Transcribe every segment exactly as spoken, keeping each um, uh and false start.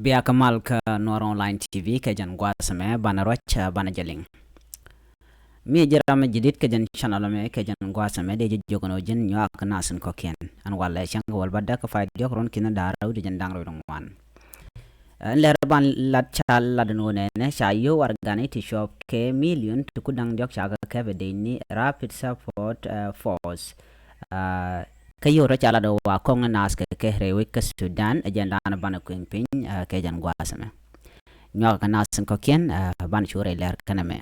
Bia kä mal kä Nuɔr Online T V kɛ jɛn gua̱a̱th ɛmɛ, banɛ ruac, banɛ jɛ liŋ. Mi ji̱ ram mi ji̱ di̱t kɛ jɛn channel ɛmɛ kɛ jɛn gua̱a̱th ɛmɛ, dee ji̱ jiök ɛn ɣöö ji̱n nyuak nath in kɔ̱kiɛn. Ɛn walɛ cäŋ kɛ wäl bädäk kä pay diɔ̱k ruɔ̱n ki̱n da̱ŋ rɛw ti jiɛn da̱ŋ rɛw wi̱cdɛ ŋuan. Ɛn lɛr ban lat ca lat ɛn ɣöö nɛnɛ ca yio̱w warɛgani ti cuɔp kɛ million ti kur da̱ŋ diɔ̱k ca kɛ kɛp ɛ dec ni Rapid Support, eh, Force. Ah, kä yio̱w tɔ ca lat ɣöö wa kɔŋ ni naath kɛ kɛ rɛy wec kä Sudan, ɛ jɛn da̱a̱n banɛ kueŋ piny, ah, kɛ jɛn gua̱a̱th ɛmɛ. Nyuak kɛ naath in kɔ̱kiɛn, ah, banɛ cu rɛy lɛr kɛnɛ mɛ.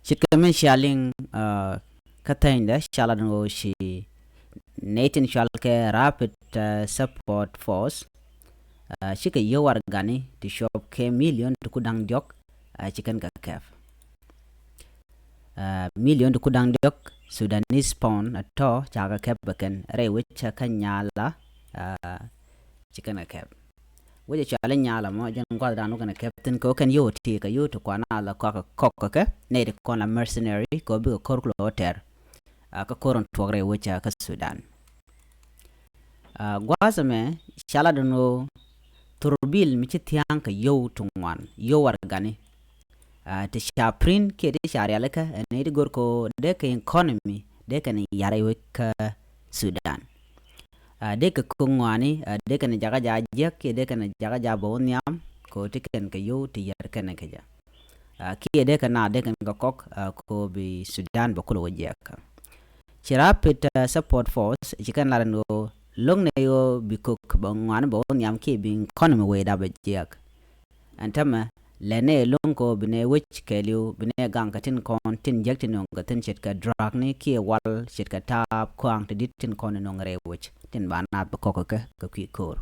Ce̱tkɛ min cia liŋ, ah, kä thänydɛ ca lat ɛn ɣöö ci nɛy tin cɔal kɛ Rapid, ah, Support Force, ah, cikɛ yio̱w warɛgani ti cuɔp kɛ million ti kur da̱ŋ diɔ̱k, ah, ci kɛn kɛ kɛp. Ah, million ti kur da̱ŋ diɔ̱k Sudanese pound a tɔ ca kɛ kɛp bɛ kɛn rɛy wec kä Nyala, ah, ci kɛn kɛ kɛp. Wec ɛ cɔal i̱ Nyala mɔ, jɛn gua̱thdan wä kɛn kɛ kɛp thi̱n kɛ wä kɛn yio̱w ti kɛ yio̱w ti kuan a la kɔak kɛ kɔk kɛ kɛ nɛy ti kɔn la mercenary kɛ wä bikɛ ko̱r kulɛ wä tɛr. Ah, kä ko̱r in tuɔk rɛy wec kä Sudan. Ah, gua̱a̱th ɛmɛ ca lat ɛn ɣöö thurbil mi ci thia̱a̱ŋ kɛ yio̱w ti ŋuan, yio̱w warɛgani. Ah, ti ca print kiɛ ti ca rialikä, ɛn i̱ ti go̱r kɛ ɣöö dee kɛ economy dee kɛn yar rɛy wec kä Sudan. Ah, dee kɛ ko̱ ŋɔaani, ah, dee kɛn jakä ja jiäk kiɛ dee kɛn jakä ja bä wä nhiam kɛ ɣöö ti kɛn kɛ yio̱w ti yär kɛn kɛ jɛ. Ah, kiɛ dee kɛ naath dee kɛn kɛ kɔk, ah, kɛ ɣöö bi Sudan bɛ kulɛ wä jiäk. Ci Rapid, ah, Support Force ci kɛn lar ɛn ɣöö lo̱ŋ nɛ ɣöö bi ko̱k bɛ ŋɔaani bɛ wä nhiam kiɛ bi economy wecda bɛ jiäk. Ɛn täämɛ lɛ nɛ lo̱ŋ kɛ ɣöö bi nɛ wec kɛɛliw bi nɛ gaŋ kɛ tin kɔn tin jiäk tin nöŋ kɛ thi̱n ce̱tkɛ drugni kiɛ wal ce̱tkɛ taap kɔaŋ ti di̱t tin kɔn nöŋ rɛy wec tin ba naath bi kɔk kɛ kɛ kui̱ ko̱r.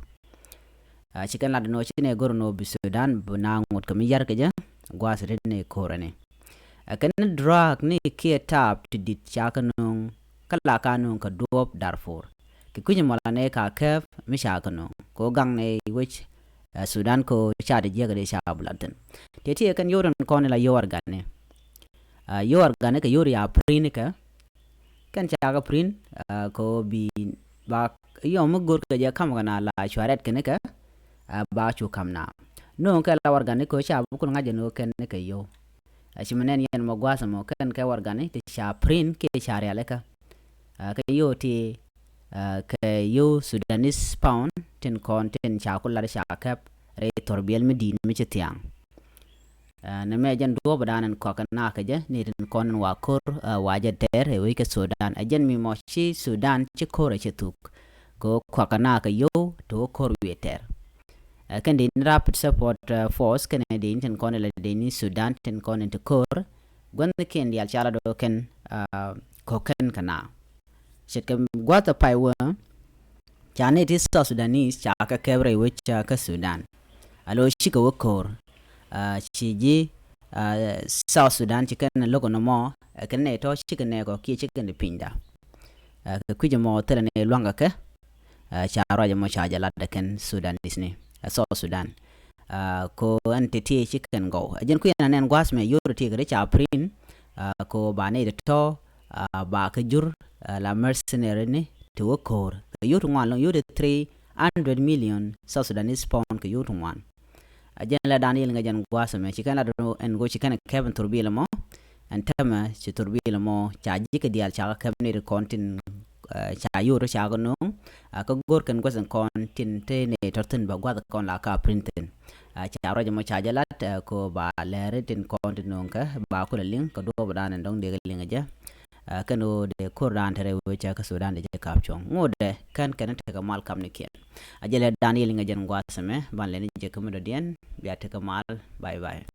Ah, ci kɛn lat ɛn ɣöö ci nɛ go̱r ɛn ɣöö bi Sudan bi naath ŋot kɛ mi yär kɛ jɛ gua̱a̱th ti nɛ ko̱r ɛni. Ah, kɛn drugni kiɛ taap ti di̱t ca kɛ nöŋ kä la ka nöŋ kɛ duɔ̱ɔ̱p Darfur. Kɛ kui̱c mɔ la nɛ ka kɛp mi ca kɛ nöŋ kɛ ɣöö gaŋ nɛ wec, ah, Sudan kɛ ɣöö ca ti jiäk dee ca bi lat thi̱n. Tëë ti kɛn yio̱w tin kɔn in la yio̱w warɛgani. Ah, yio̱w warɛgani kɛ yio̱w ri ya print kɛ kɛn ca kɛ print, ah, kɛ ɣöö bi ba yio̱w mi go̱r kɛ jɛ ka̱m kɛ na la cua rɛt kɛn kɛ, ah, ba cu ka̱m na. Nööŋ kɛ la warɛgani kɛ ɣöö ca bi kul ŋa̱c ɛn ɣöö kɛn kɛ yio̱w. Ah, ci mi nɛn yɛn mɔ gua̱a̱th ɛmɔ kɛn kɛ warɛgani ti ca print kiɛ ca rialikä. Ah, kɛ yio̱w ti, ah, kɛ yio̱w Sudanese pound tin kɔn tin ca kul lat ca kɛp rɛy thurbil mi di̱i̱t mi ci thia̱a̱ŋ. Ah, nɛmɛ jɛn duɔ̱ɔ̱pdan ɛn kɔak kɛ naath kɛ jɛ ni tin kɔn in wa ko̱r, ah, wa jɛ tɛr ɛ wec kä Sudan. Ɛ jɛn mi mɔ ci Sudan ci ko̱r ɛ ci thuk. Kɛ ɣöö kɔak kɛ naath kɛ yio̱w ti wä ko̱r wi̱i̱ tɛr. Ah, kɛn dee ni Rapid Support, ah, Force kɛn dee ni tin kɔn in la dee ni Sudan tin kɔn in ti ko̱r. Gua̱thnikiɛn diaal ca la do̱ kɛn, ah, ko̱k kɛn kɛ naath. Ce̱tkɛ gua̱th ɛ pay wä ca nɛy ti South Sudanese ca kɛ kɛp rɛy wec, ah, kä Sudan. A lo̱ cikɛ wä ko̱r, ah, ci ji̱, ah, South Sudan ci kɛn lo̱k ɛn ɛmɔ, ah, kɛn nɛy tɔ̱ cikɛ nɛɛkɔ kiɛ cikɛ ni pinyda. Ah, kɛ kui̱c ɛmɔ thilɛ ni lua̱ŋkɛ kɛ, ah, ca ruac ɛmɔ ca jɛ lat ɛ kɛn Sudanese ni, ah, South Sudan. Ah, kɛ ɣöö ɛn ti ti ci kɛn gɔw. Ɛ jɛn kui̱ ɛn anɛn gua̱a̱th mɛ yio̱w ti kɛ ti ca print, ah, kɛ ɣöö ba nɛy ti tɔ̱, ah, ba kɛ jur, ah, la mercenary ni ti wä ko̱r. Kɛ yio̱w ti ŋuan lo̱ŋ yio̱w ti three hundred million South Sudanese pound kɛ yio̱w ti ŋuan. Ɛ jɛn lɛ dan yil ŋɛ jɛn gua̱a̱th mɛ ci kɛn la do̱n ɛn go̱ ci kɛn kɛp ɛn thurbil ɛmɔ. Ɛn täämɛ ci thurbil ɛmɔ ca ji̱ kɛ diaal ca kɛ kɛp nɛy ti kɔn tin, ah, ca yio̱w ti ca kɛ nööŋ. Ah, kä go̱r kɛn gua̱th in kɔn tin te nɛy tɔ̱ thi̱n ba gua̱th kɔn la ka print thi̱n. Ah, ca ruac ɛmɔ ca jɛ lat, ah, kɛ ɣöö ba lɛri tin kɔn tin nööŋ kɛ ba kulɛ liŋ kɛ duɔ̱ɔ̱pdan in dɔ̱ŋ dee kɛ liŋ ɛ jɛ. Ah, kɛn ɣöö dee ko̱rdan te rɛy wec kä Sudan dee jɛ kap cuɔ̱ŋ. Ŋotdɛ kɛn kɛn tekɛ mal kamnikiɛn. A jɛ lɛ dan yil ŋɛ jɛn gua̱a̱th ɛmɛ ban lɛni jɛ kä mi dɔ̱diɛn bia tekɛ mal. Bye bye.